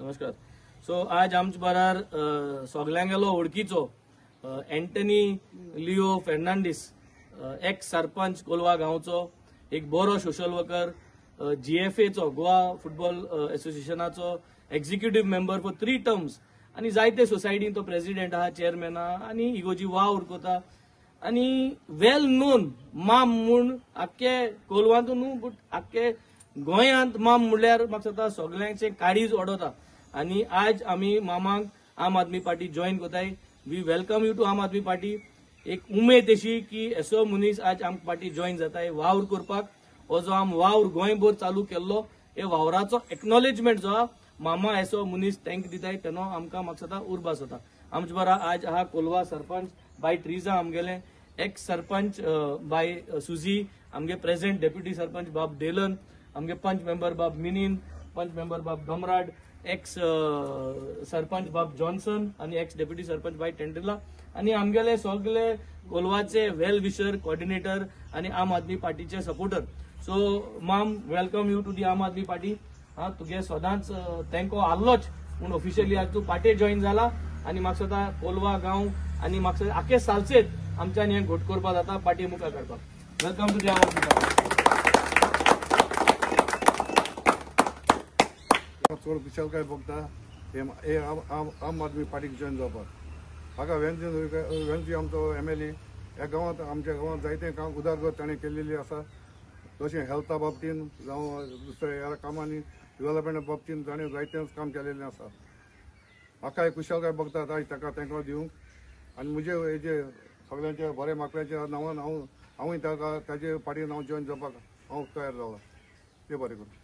नमस्कार. सो आज आमचे बरार सगल्यांगेलो वळखीचो एंटनी लिओ फेर्नांडीस, एक्स सरपंच कोलवा गांवचो, एक बरो सोशल वर्कर, जीएफएचो गोवा फुटबॉल एसोसिएशनाचो एक्झिक्युटीव मेंबर फॉर 3 टर्म्स आनी जायते सोसायटीन तो प्रेसिडेंट आहा, चेअरमॅन आहा आनी इगोजी वावर करता आनी वेल नोन माम म्हूण आख्खे कोलवांतू न्हू बट आख्खे गोंयांत माम म्हणल्यार म्हाका दिसता सगल्यांचे काळीज ओडता. आनी आज आमी मामाक आम आदमी पार्टी जॉयन करताय. We welcome you to Aam Aadmi Party. एक उमेद अशी की असो मनीस आज आम पार्टी जॉयन जाताय वावर करपाक. हो जो आम वावर गोंयभर चालू केल्लो हे वावराचो एक्नॉलेजमेंट जो आहा मामा असो मनीस thank दिताय तेन्ना आमकां म्हाका दिसता उर्बा जाता. आमचे बरा आज आहा कोलवा सरपंच बाय ट्रिजा, आमगेले एक्स सरपंच बाय सुजी, आमगे प्रेझेंट डेप्युटी सरपंच बाब डेलन, आमगे पंच मेंबर बाब मिनीन, पंच मेंबर बाब डोमराड, एक्स सरपंच बाब जॉन्सन आनी एक्स डेप्युटी सरपंच बाय टेंड्रिला आनी आमगेले सगळे कोलवाचे वेल विशर, कोऑर्डिनेटर आनी आम आदमी पार्टीचे सपोर्टर. सो माम, welcome you to the Aam Aadmi Party. हा तुगे सदांच तेंको आहलोच पूण ऑफिशियली आज तूं पार्टी जॉयन जाला आनी म्हाका दिसता कोलवा गांव आनी म्हाका दिसता आख्खे सालसेत आमच्यान हें घट करपाक जाता पार्टी मुखार काडपाक. Welcome to the Aam Aadmi Party. चड खुशालकाय भोगता हे आम आदमी पार्टीक जॉयन जावपाक. म्हाका वेन्सी आमचो एमएलए ह्या गांवांत आमच्या गांवांत जायते काम उदरगत ताणें केल्लेली आसा. तशें हेल्था बाबतीन जावं दुसऱ्या ह्या कामांनी डेवलपमेंटा बाबतीन ताणें जायतेंच काम केलेलें आसा. म्हाकाय खुशालकाय भोगता आयज ताका तेंको दिवंक आनी म्हजे हेजे सगळ्यांचे बरें माकड्याच्या नांवान हांव हांवूय ताका ताजे पार्टीन हांव जॉयन जावपाक हांव तयार जाला. ते बरें करूं.